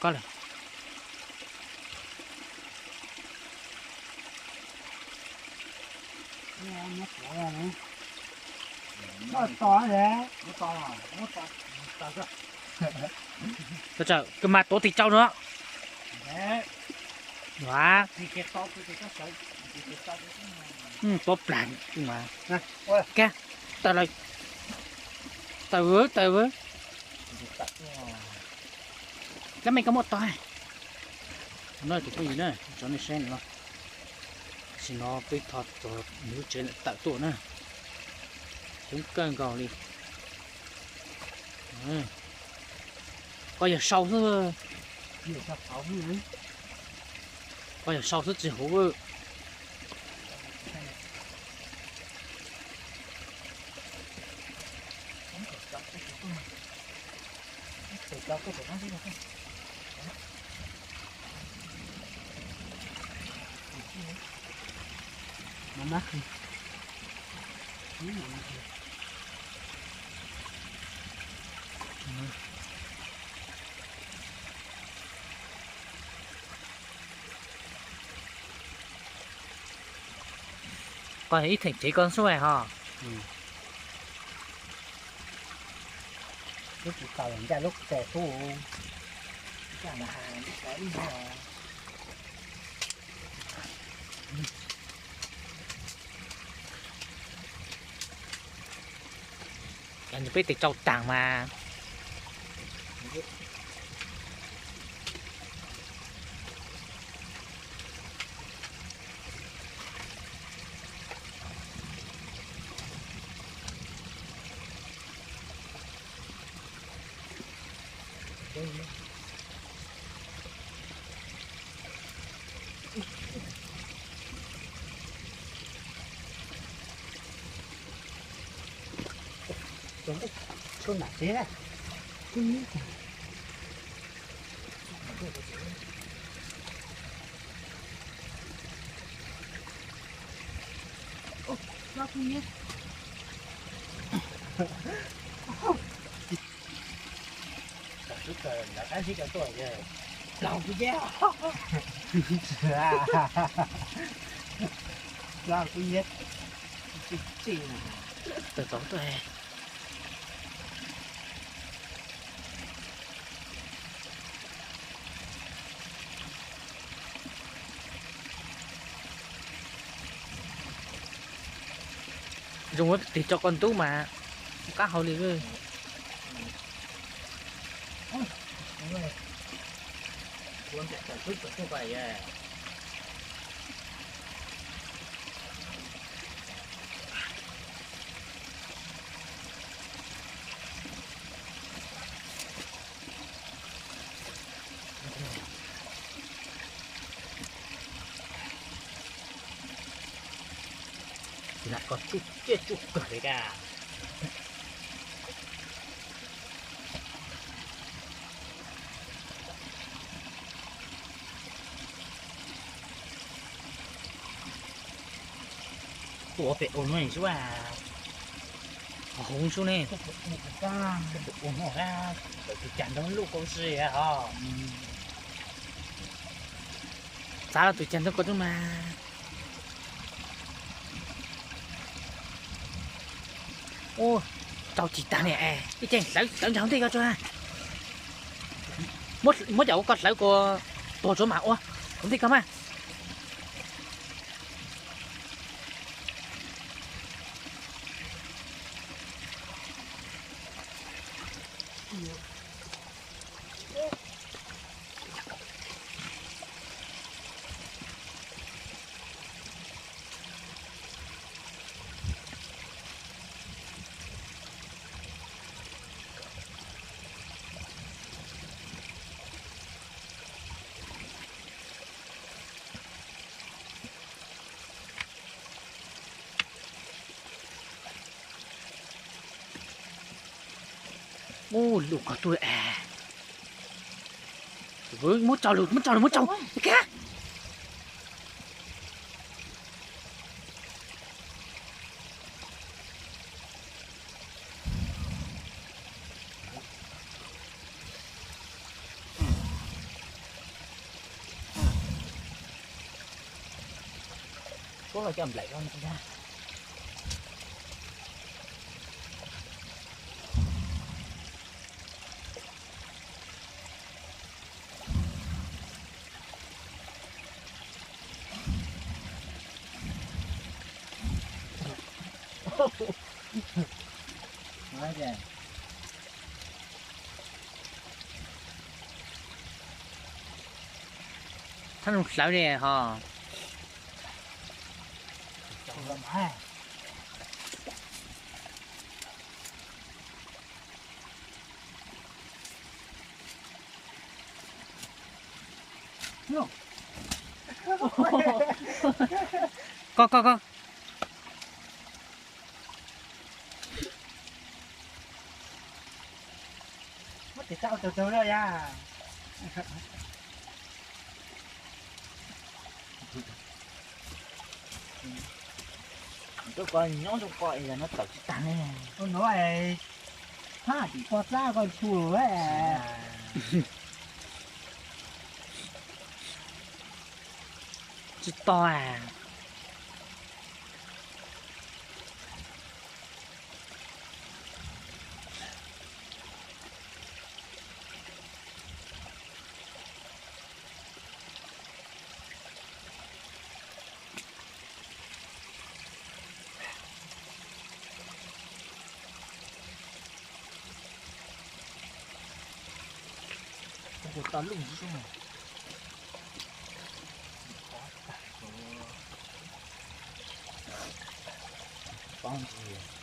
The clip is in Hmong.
Koj lawm. Koj tsa koj mas tuav tig tsau no. Tuav plag. Ka, tawm lawm. Tawm, tawm. Lab me koj muab tau. No tus phooj ywg na, tso nej saib no. Tam sim no peb tho txog nws lub tsev lawm tawm tuaj na. Coob kawg nkaus li. Koj yog sau xwb. Koj yog sau xwb tsis huv. Koj ib theem tsev koj xub hos. Lub tsis tau ncaj lub tsev tub. Ces peb tig tsau taag mas. Tawm tau tuaj. Zoo tig tsau koj ntub mas qab hau li. Lam koj tsuj ciaj tsuj kawg li ka. Tuaj pem ub no xwb, ho hoob xwb ne. Tus cas ntoo luj kau si ho. Txav los tus cas ntoo kau tub mas. Ua, rau tsis tag ne, ib ce hlawv hlawv ntsag ntej koj tso. Muab cov ua koj hlawv kua tuag tsuav mas ua, kuv ntij koj mas. Ub, luj koj tub es. Muab tso lug, muab tso lug, muab tso. Ka. Koj los coj nplaim rau ntag. Thab hlawv li ho. Koj koj koj. Muab tes tsau tawg tawg na yas. Koj nyob zoo koj es no tawm tsis tag ne. Ua no es hab tim koj txab koj tshua. Tsis tau. Kuv tau lub ntsis xwb. Poob ntsis.